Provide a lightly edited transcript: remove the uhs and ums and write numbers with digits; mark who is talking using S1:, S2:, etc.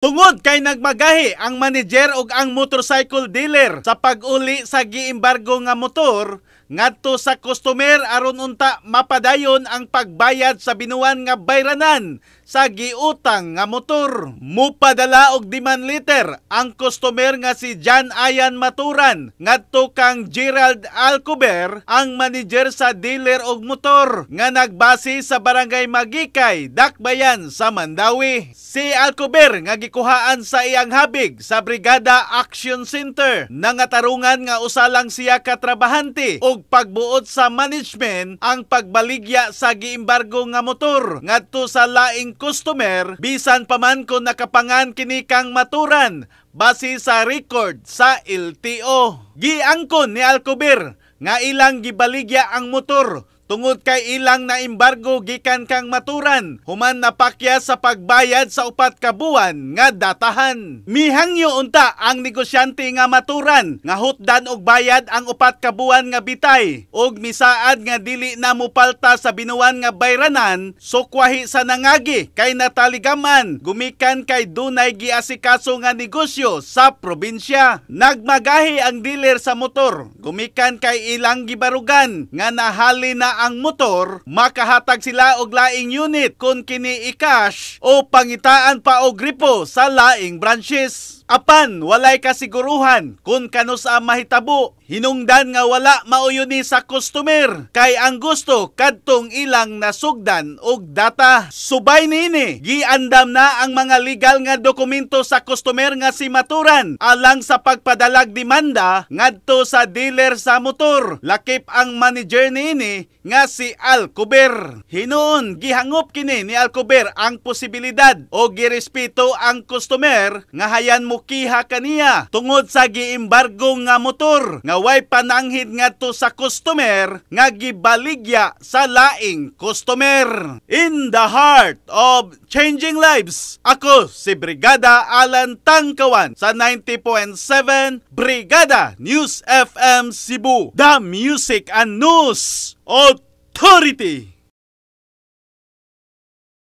S1: Tungod kay nagmagahi ang manager ug ang motorcycle dealer sa pag-uli sa giembargo nga motor ngadto sa customer aron unta mapadayon ang pagbayad sa binuan nga bayranan sa giutang nga motor. Mupadala og demand letter ang customer nga si John Ayan Maturan ngadto kang Gerald Alcober, ang manager sa dealer og motor nga nagbase sa Barangay Magikay, Dakbayan sa Mandaue. Si Alcober nga gikuhaan sa iyang habig sa Brigada Action Center, nangatarungan nga usa lang siya ka trabahante og pagbuot sa management ang pagbaligya sa giembargo nga motor ngadto sa laing customer, bisan pa man kon nakapangan kini kang Maturan base sa record sa LTO. Giangkon ni Alcober nga ilang gibaligya ang motor tungod kay ilang naimbargo gikan kang Maturan human napakya sa pagbayad sa 4 ka buwan nga datahan. Mihangyo unta ang negosyante nga Maturan nga hutdan og bayad ang 4 ka buwan nga bitay og misaad nga dili na mopalta sa binuan nga bayranan, sukwahi sa nangagi kay nataligaman gumikan kay dunay giasikaso nga negosyo sa probinsya. Nagmagahi ang dealer sa motor gumikan kay ilang gibarugan nga nahali na ang motor, makahatag sila og laing unit kung kini i-cash o pangitaan pa og gripo sa laing branches. Apan walay kasiguruhan kung kanusa mahitabo. Hinungdan nga wala mauyon ni sa customer kay ang gusto kadtong ilang nasugdan og data. Subay niini, giandam na ang mga legal nga dokumento sa customer nga si Maturan alang sa pagpadalag demanda ngadto sa dealer sa motor. Lakip ang manager niini nga si Alcober. Hinuon gihangop kini ni Alcober ang posibilidad o girespeto ang customer nga hayan mokiha kaniya tungod sa giembargo nga motor nga way pananghid ngadto sa customer nga gibaligya sa laing customer. In the heart of changing lives, ako si Brigada Alan Tangkawan sa 90.7 Brigada News FM Cebu, The Music and News Authority.